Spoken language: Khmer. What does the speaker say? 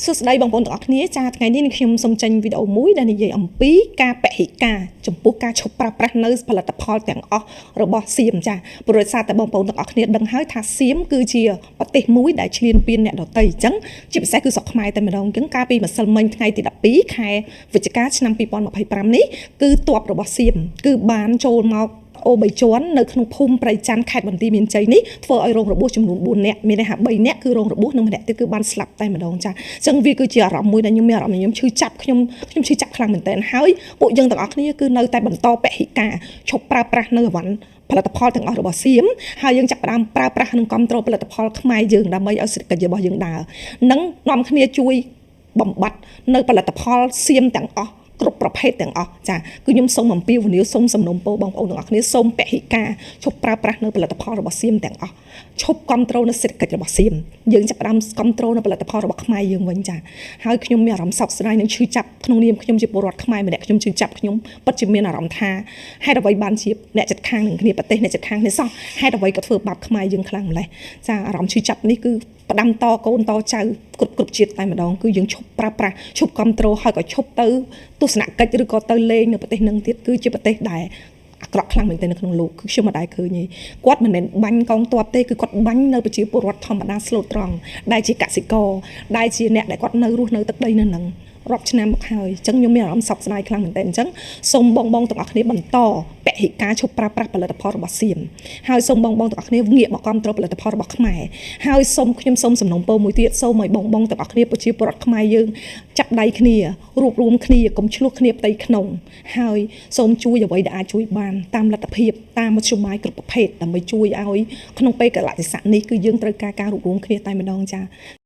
សួស្តីបងប្អូនទាំងអស់គ្នាចាថ្ងៃនេះនឹងខ្ញុំសូមចេញវីដេអូមួយដែលនិយាយអំពីការពហិការចំពោះការឈប់ប្រើប្រាស់នៅផលិតផលទាំងអស់របស់សៀមចាព្រោះដោយសារតែបងប្អូនទាំងអស់គ្នាដឹងហើយថាសៀមគឺជាប្រទេសមួយដែលឈ្លានពានអ្នកដទៃអញ្ចឹងជាពិសេសគឺស្រុកខ្មែរតែម្ដងអញ្ចឹងកាលពីម្សិលមិញថ្ងៃទី12ខែវិច្ឆិកាឆ្នាំ2025នេះគឺទ័ពរបស់សៀមគឺបានចូលមកអូបីជាន់នៅក្នុងភូមិព្រៃច័ន្ទខេត្តបន្ទាយមានជ័យនេះធ្វើឲ្យរងរបួសចំនួន4នាក់មានន័យថា3នាក់គឺរងរបួសនិងម្នាក់ទៀតគឺបានស្លាប់តែម្ដងចាអញ្ចឹងវាគឺជាអារម្មណ៍មួយដែលខ្ញុំមានអារម្មណ៍ខ្ញុំឈឺចាប់ខ្ញុំខ្ញុំឈឺចាប់ខ្លាំងមែនទែនហើយពួកយើងទាំងអស់គ្នាគឺនៅតែបន្តពហិការឈប់ប្រើប្រាស់នៅអវ៉ាន់ផលិតផលទាំងអស់របស់សៀមហើយយើងចាប់ផ្ដើមប្រើប្រាស់និងគ្រប់គ្រងផលិតផលខ្មែរយើងដើម្បីឲ្យសេដ្ឋកិច្ចរបស់យើងដើរនិងនាំគ្នាជួយបំបត្តិនៅផលិតផលសៀមទាំងអស់គ្រប់ប្រភេទទាំងអស់ចាគឺខ្ញុំសូមអំពាវនាវសូមសំណូមពរបងប្អូនទាំងអស់គ្នាសូមពហិការឈប់ប្រើប្រាស់នៅផលិតផលរបស់សៀមទាំងអស់ឈប់គ្រប់គ្រងនៅសេដ្ឋកិច្ចរបស់សៀមយើងចាប់ផ្ដើមគ្រប់គ្រងនៅផលិតផលរបស់ខ្មែរយើងវិញចាហើយខ្ញុំមានអារម្មណ៍សោកស្ដាយនិងឈឺចាប់ក្នុងនាមខ្ញុំជាពលរដ្ឋខ្មែរម្នាក់ខ្ញុំឈឺចាប់ខ្ញុំពិតជាមានអារម្មណ៍ថាហេតុអ្វីបានជាអ្នកចិត្តខាងនឹងគ្នាប្រទេសអ្នកចិត្តខាងគ្នាសោះហេតុអ្វីក៏ធ្វើបាបខ្មែរយើងខ្លាំងម្ល៉េះចាអារម្មណ៍ឈឺចាប់នេះគឺផ្ដាំតកូនតចៅគ្រប់គ្រប់ជាតិតែម្ដងគឺយើងឈប់ប្រើប្រាស់ឈប់គ្រប់គ្រងហើយក៏ឈប់ទៅទស្សនកិច្ចឬក៏ទៅលេងនៅប្រទេសនឹងទៀតគឺជាប្រទេសដែលអាក្រក់ខ្លាំងមែនទែននៅក្នុងលោកគឺខ្ញុំមិនដែលឃើញទេគាត់មិនមែនបាញ់កងទ័ពទេគឺគាត់បាញ់នៅប្រជាពលរដ្ឋធម្មតាស្លូតត្រង់ដែលជាកសិករដែលជាអ្នកដែលគាត់នៅរស់នៅទឹកដីនៅនឹងរាប់ឆ្នាំមកហើយអញ្ចឹងខ្ញុំមានអារម្មណ៍សោកស្ដាយខ្លាំងមែនទែនអញ្ចឹងសូមបងបងទាំងអស់គ្នាបន្តពហិការឈប់ប្រើប្រាស់ផលិតផលរបស់សៀមហើយសូមបងបងទាំងអស់គ្នាងាកមកគ្រប់គ្រងផលិតផលរបស់ខ្មែរហើយសូមខ្ញុំសូមសំណូមពរមួយទៀតសូមឲ្យបងបងទាំងអស់គ្នាប្រជាពលរដ្ឋខ្មែរយើងចាប់ដៃគ្នារួបរวมគ្នាកុំឆ្លោះគ្នាផ្ទៃក្នុងហើយសូមជួយអ្វីដែលអាចជួយបានតាមលទ្ធភាពតាមមធ្យោបាយគ្រប់ប្រភេទដើម្បីជួយឲ្យក្នុងពេលកលៈទេសៈនេះគឺយើងត្រូវការការរួបរวมគ្នាតែម្ដងចា៎។